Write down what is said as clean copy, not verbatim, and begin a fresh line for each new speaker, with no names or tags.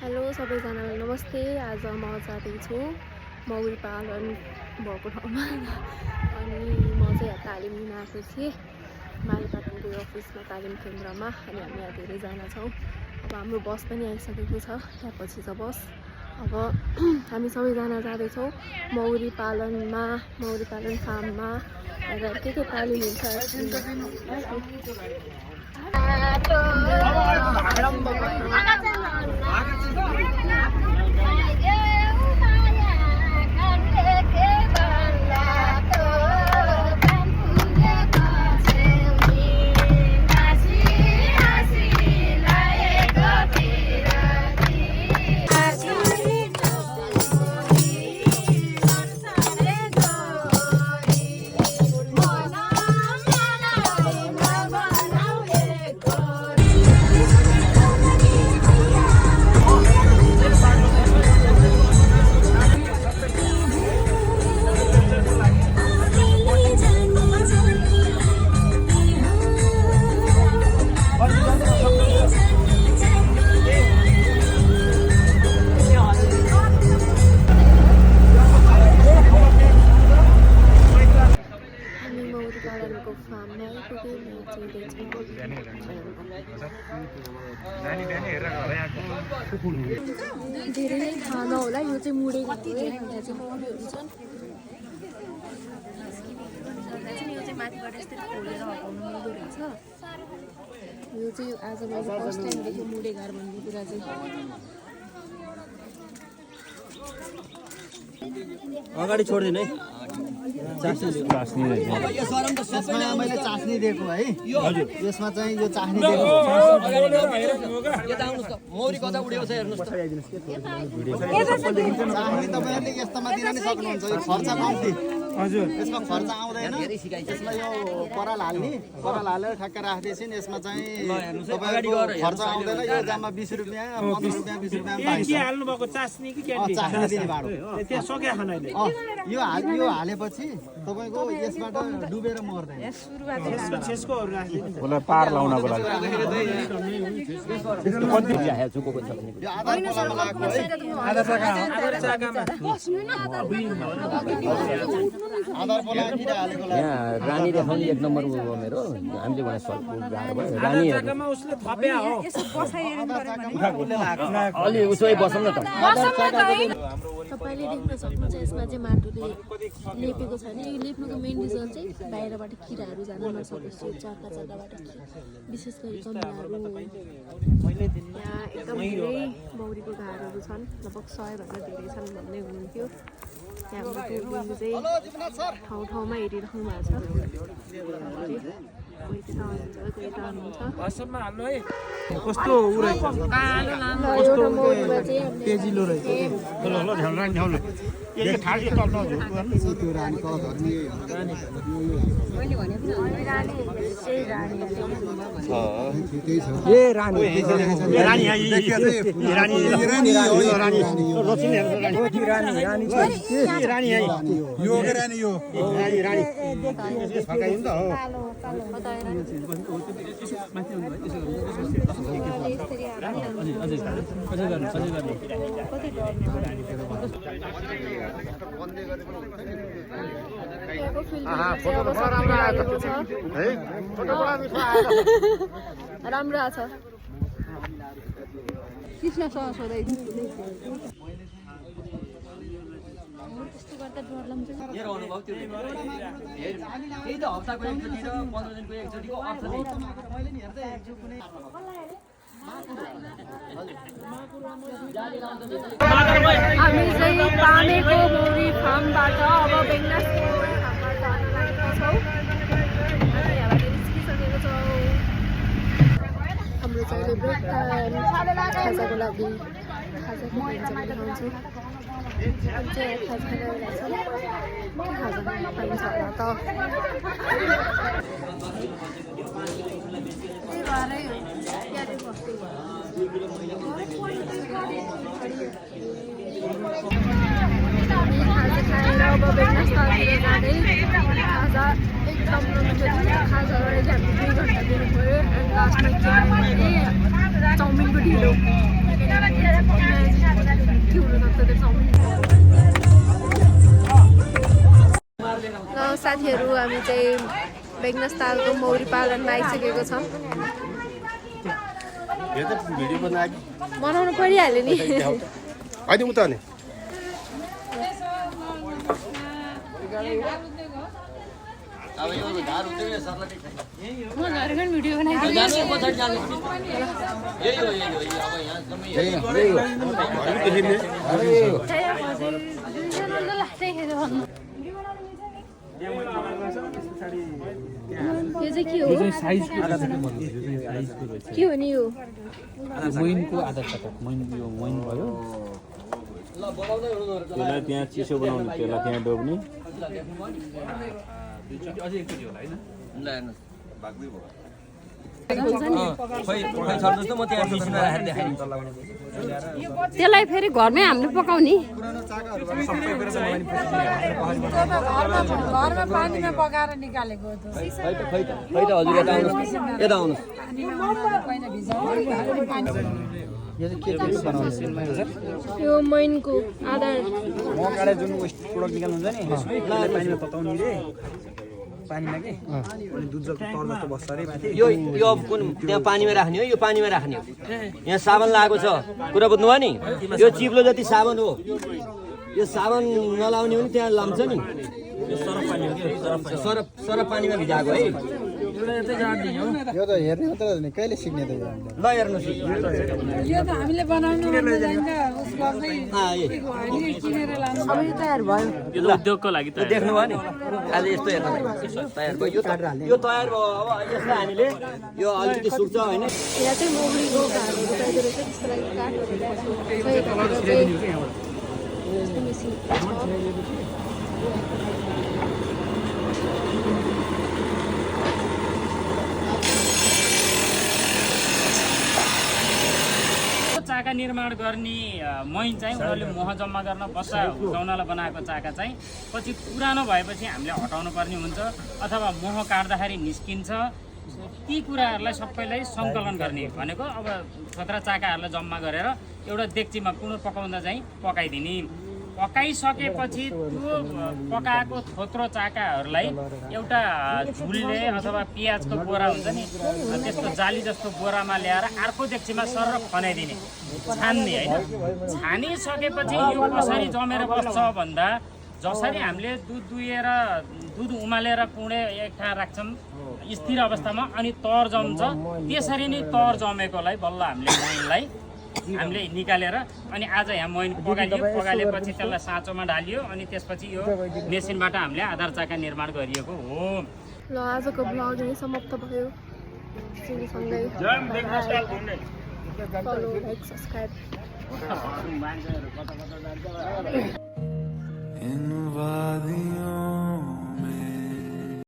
Hello सबैजनालाई नमस्ते। आज म जाँदैछु मौरी पालन भएको ठाउँमा अनि म चाहिँ तालिम लिन आएको थिएँ मालपाटनको अफिसमा तालिम केन्द्रमा। अनि हामी यहाँ धेरैजना छौँ। अब हाम्रो बस पनि आइसकेको छ, त्यहाँपछि छ बस। अब हामी सबैजना जाँदैछौँ मौरी पालन फार्ममा र के तालिम हुन्छ। धेरै नै थाहा नहोला, यो चाहिँ मुडे घाँटी हो। यहाँ चाहिँ मौरीहरू छन्। यो चाहिँ माथिबाट यस्तै खोलेर हटाउनु मिल्दो रहेछ। यो चाहिँ आज मैले फर्स्ट टाइम देखेँ मुडे घार भन्ने कुरा चाहिँ।
अगाडि छोड्दिनु है।
यसमा मैले चास्नी दिएको है। हजुर, यसमा चाहिँ यो चास्नी दिएको।
मौरी कता उड्यो छ हेर्नुस् त।
चास्नी तपाईहरुले यस्तोमा दिन नि सक्नुहुन्छ। यो खर्च कम्ती। हजुर, यसमा खर्च आउँदैन। यसमा यो पराल हालेर ठ्याक्क राख्दैछिन। यसमा चाहिँ तपाईहरुको खर्च आउँदैन। यो जम्मा 20 रुपैयाँ 15 रुपैयाँ 20 रुपैयाँ पाइन्छ।
के हाल्नु भएको चास्नी कि क्यान्डी?
चास्नी दिने भाडो।
त्यो सके खान अहिले।
यो हालेपछि तपाईको यसबाट डुबेर मर्दैन।
छेस्कोहरु राख्दिनु।
उसलाई पार लाउनको लागि
यो आधार पोलामा लागेको है। आधार पोला किन हालेको लागि
यहाँ रानी देखाउने 1 नम्बर हो मेरो। हामीले भने सल्पुर गाह्रो भयो। रानीहरु
जग्गामा उसले थप्या हो।
अलि उसै बसौँ न त।
तपाईले देख्न सक्नुहुन्छ यसमा चाहिँ माटोले लेपेको छ नि। यो लेप्नुको मेन रिजन चाहिँ बाहिरबाट किराहरू जान नसकोस्। यो जग्गाबाट विशेष गरी कमलाहरू। यहाँ एकदम धेरै मौरीको घारहरू छन्, लगभग 100 भन्दा धेरै छन् भन्ने हुनुहुन्थ्यो। यहाँ हाम्रो टुरिस्टले चाहिँ ठाउँमा हेरिराख्नु भएको छ। कोही त्यता हुनुहुन्छ, कोही यता हुनुहुन्छ।
असममा हाल्नु है। कस्तो उ रहेछ।
एउटा मौरीमा चाहिँ
तेजिलो रहेछ। ल ध्यान राख्नु ध्यान। यो ठाडी तल नझुक्नु।
त्यो रानी कलरहरु
मैले भने पनि रानी चाहिँ रानी
छ। ठिकै छ।
ए रानी रानी रानी रानी
यो के रानी यो?
रानी फर्काइ नि त हो।
राम्रो आछ। कृष्णसँग सोधै त्यस्तो गर्दा डर लाग्छ।
मेरो अनुभव त्यो त्यही त हप्ताको एकचोटि र 15 दिनको एकचोटिको अर्थ नै
मैले नि हेर्दै हेर्छु कुनै
हामी चाहिँ पामेको मौरी फार्मबाट अब बेङ्गासको मौरी फार्ममा जान लागेका छौँ। हामी यहाँबाट निस्किसकेको छौँ। हाम्रो चाहिँ अहिले ब्रेक टाइम खाजाको लागि खाजाको व्यञ्जन बनाउँछु। अब चाहिँ खाजा खाइरहेको छ। के खाजा पाइन्छ होला त? त्यही भएरै हो। यादै बस्दै खाजा खाएर अब बेङ्गासतिर जाँदै खाजा एकदम नमिठो खाजा गरेर चाहिँ हामी 2 घन्टा दिनु पऱ्यो। एन्ड लास्टमा चाउमिनको ढिलो साथीहरू हामी चाहिँ बेगनस तालको मौरी पालनमा आइसकेको छौँ। बनाउनु परिहाल्यो नि।
होइन उता नि
अब यो धार हुँदैन सरलाई
म घरको भिडियो बनाइदिन्छु।
जानु पछाडि जानु यही हो अब यहाँ जम्मै
यो चाहिँ के हो? के हो नि यो?
मोइनको आधार कार्ड मोइन यो मोइन भयो त्यसलाई त्यहाँ चिसो बनाउने त्यसलाई त्यहाँ डोब्ने
त्यसलाई फेरि घरमै हामीले पकाउने।
घरमा पानीमा पकाएर निकालेको
खै त हजुर यता आउनुहोस्
यो मैनको आधार
मकाले जुन वेस्ट प्रोडक्ट निकाल्नु हुन्छ नि पानीमा तताउने रे पानीमा के अनि दुध जस्तो तर जस्तो बस्छ रे माथि
यो कुन त्यहाँ पानीमा राख्ने हो यो पानीमा राख्ने हो यहाँ साबन लागेको छ कुरा बुझ्नुभयो नि यो चिप्लो जति साबन हो यो साबन नलाउने हो नि त्यहाँ लान्छ नि सरफ पानीमा भिजाएको है
यो त हेर्ने मात्र हो नि कहिले सिक्ने त
ल हेर्नुहोस्
यो त हामीले बनाउनु किनेर लानु तयार भयो।
यो त उद्योगको लागि त
देख्नुभयो नि आज यस्तो हेर्नु तयार भयो यो तयार भयो अब यसलाई हामीले यो अलिकति सुक्छ होइन
यहाँ चाहिँ मौरीको घाँहरू पाइदो रहेछ, त्यसको लागि काठहरू यस्तो मेसिन छ।
चाका निर्माण गर्ने मैन चाहिँ उनीहरूले मह जम्मा गर्न बस्सा हुर्काउनलाई बनाएको चाका चाहिँ पछि पुरानो भएपछि हामीले हटाउनु पर्ने हुन्छ अथवा मह काट्दाखेरि निस्किन्छ। ती कुराहरूलाई सबैलाई सङ्कलन गर्ने भनेको अब छोत्रा चाकाहरूलाई जम्मा गरेर एउटा डेक्चीमा कुनो पकाउँदा चाहिँ पकाइदिने। पकाइसकेपछि त्यो पकाएको थोत्रो चाकाहरूलाई एउटा झुलले अथवा पियाजको बोरा हुन्छ नि त्यस्तो जाली जस्तो बोरामा ल्याएर अर्को डेक्चीमा सर खनाइदिने छान्ने होइन। छानिसकेपछि यो कसरी जमेर बस्छ भन्दा जसरी हामीले दुध उमालेर कुँडे एक ठाउँ राख्छौँ स्थिर अवस्थामा अनि तर जम्छ त्यसरी नै तर जमेकोलाई बल्ल हामीले निकालेर अनि आज यहाँ मैन पगालेपछि त्यसलाई साँचोमा ढालियो अनि त्यसपछि यो मेसिनबाट हामीले आधार चाका निर्माण गरिएको हो।
ल आजको ब्लग यही समाप्त भयो। सँगै फलो लाइक सब्सक्राइब